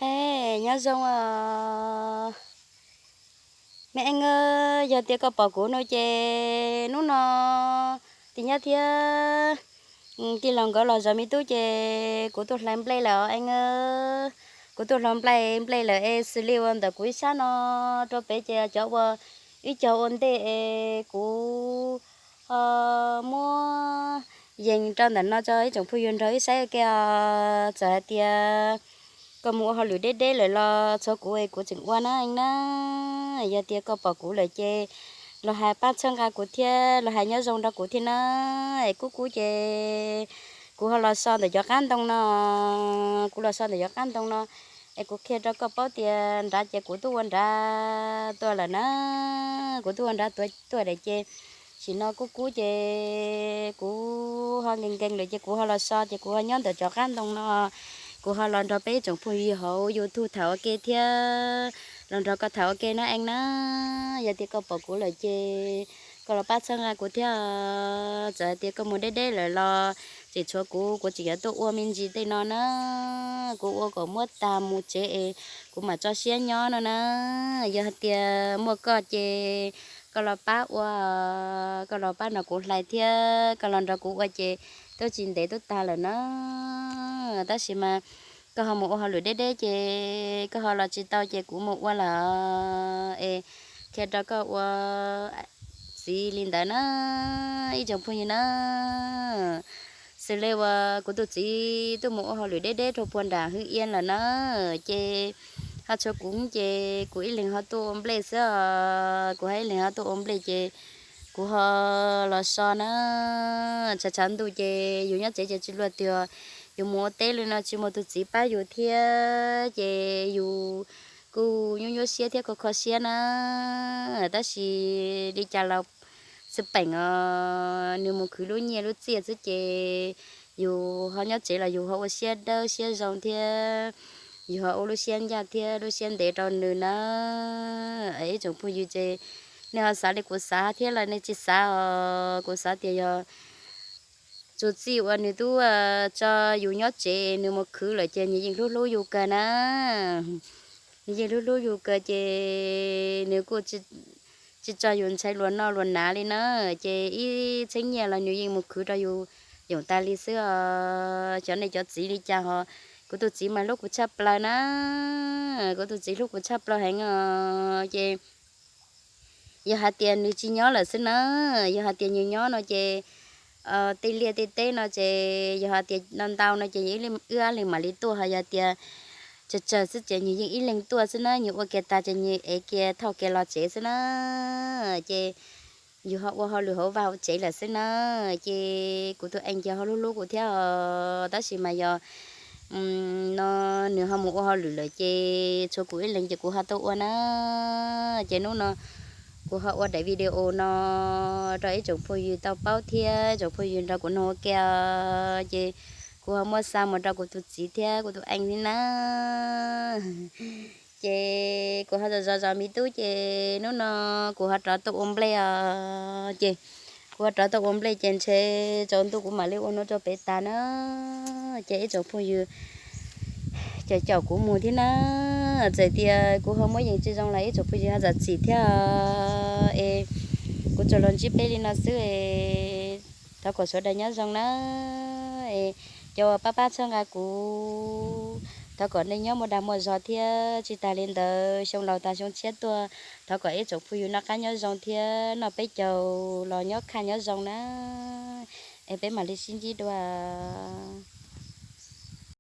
Es nyob zoo os me eej, yog tias koj pom kuv no ces hnub no tij nyab thiab tij laug nkawd los zov me tub ces kuv tuaj hlais nplej lawm os eej. Kuv tuaj hlais nplej, nplej lawm es xws li uas ntawm kuv ib sab no rau pem ces cov ua ib co ua ntej es kuv ho muab yees rau ntawm no tso ib tsoom phooj ywg nrog wb saib ua ke os. Txawm hais tias koj mus ua hauj lwm deb deb lawm los txhob kuv es kuv tseem ua na eej na. Yog tias koj pom kuv lawm ces los hais pab txhawb nqa kuv thiab los hais nyob zoo rau kuv thiab na. Es kub kub ces kuv ho los so ntawm cov qab ntoo no, kuv los so ntawm cov qab ntoo no es kuv qhia rau koj paub tias nrad ces kuv twb ua nrad tuaj lawm na. Kuv twb ua nrad tuaj lawm ces sim no kub kub ces kuv ho nkees nkees lawm ces kuv ho los so ces kuv ho nyob ntawm cov qab ntoo no. Kuv ho los nrog peb ib tsoom phooj ywg hauv YouTube tham ua ke thiab los nrog koj tham ua ke na eej na. Yog tias koj pom kuv lawm ces koj los pab txhawb nqa kuv thiab. Txawm hais tias koj mus deb deb lawm los tseem tshuav kuv, kuv tseem yuav tuaj ua me ntsis tej no na. Kuv ua kom muab tag mus tsev es kuv mam tso siab nyob no na. Yog hais tias muaj koj ces koj los pab ua, koj los pab nrog kuv hlais thiab koj los nrog kuv ua ces twb tsis ntev twb tag lawm na. Tab sis mas koj ho mus ua hauj lwm deb deb ces koj ho los tsis tau ces kuv mus ua lawm es qhia rau koj ua txiv li ntawd na ib tsoom phooj ywg na. Xws li uas kuv tus txiv twb mus ua hauj lwm deb deb rau puag nram Hwv Iab lawm na, ces ho tshuav kuv ces kuv ib leeg ho tuaj ua nplej xwb os, kuv ho ib leeg ho tuaj ua nplej ces kuv ho los so na. Tshav tshav ntuj ces yus nyob tsev ces tsis luag twg, yus mus ua teb li no tsis muaj tus txiv pab yus thiab ces yus kuj nyuaj nyuaj siab thiab kho kho siab na. Tab sis li cas los xwb peem os, nws mus khwv lub nyiaj lub txiaj xwb ces yus ho nyob tsev los yus ho ua siab dawb siab zoo thiab yus ho ua lub siab ncaj thiab lub siab ntev rau nws na. Ib tsoom phooj ywg ces nej ho xav li kuv xav thiab los nej tsis xav os. Kuv xav tias yog txuas txij uas nws twb tso yus nyob tsev nws mus khwv lawm ces nws yeej hlub hlub yus kawg na. Nws yeej hlub hlub yus kawg ces nws kuj tsis tso yus ntshai luag noj luag hnav li na. Ces ib txheeb nyiaj los nws yeej mus khwv rau yus yoom tas li xwb os. Cov nej cov txiv li cas ho, kuv tus txiv mas hlub kuv tshaj plaws na. Kuv tus txiv hlub kuv tshaj plaws heev os. Ces yog hais tias nws tsis nyob lawm xwb na, yog hais tias nws nyob no ces tej liaj tej teb no ces yog hais tias no ntau no ces wb ab leeg mam li tuaj, ho yog tias tsawg tsawg xwb ces nws yeej ib leeg tuaj xwb na, nws ua kiag tas ces nws ev kiag thauj kiag los tsev xwb na. Ces yus ho ua hauj lwm hauv vaj hauv tsev lawm xwb na. Ces kuv tus eej ces ho hlub hlub kuv thiab os, tab sis mas yog no nws ho mus ua hauj lwm lawm ces tshuav kuv ib leeg ces kuv ho tuaj ua na. Ces hnub no kuv ho ua daim video no rau ib tsoom phooj ywg tau paub thiab tsoom phooj ywg nrog kuv noog ua ke. Ces kuv ho muab xa mus rau kuv tus txiv thiab kuv tus eej thiab na. Ces kuv ho zov zov me tub ces hnub no kuv ho rov tuaj ua nplej os. Ces kuv ho rov tuaj ua nplej ces ntshe tsaus ntuj kuv mam li ua no rau pem tas na. Ces ib tsoom phooj ywg caum caum kuv mus thiab na. Txawm tias kuv ho muab yees tsis zoo los ib tsoom phooj ywg ho zam txim thiab es. Kuv tsuas los ntsib peb li no xwb es thov kom sawv daws nyob zoo na. Es cov uas pab pab txhawb nqa kuv, thov kom nej nyob muaj dag muaj zog thiab tsis tas li ntawd xyoo laus tas xyoo tshiab tuaj, thov kom ib tsoom phooj ywg noj qab nyob zoo thiab noj peb caug los nyob khaj nyob zoo na. Es peb mam li sib ntsib dua.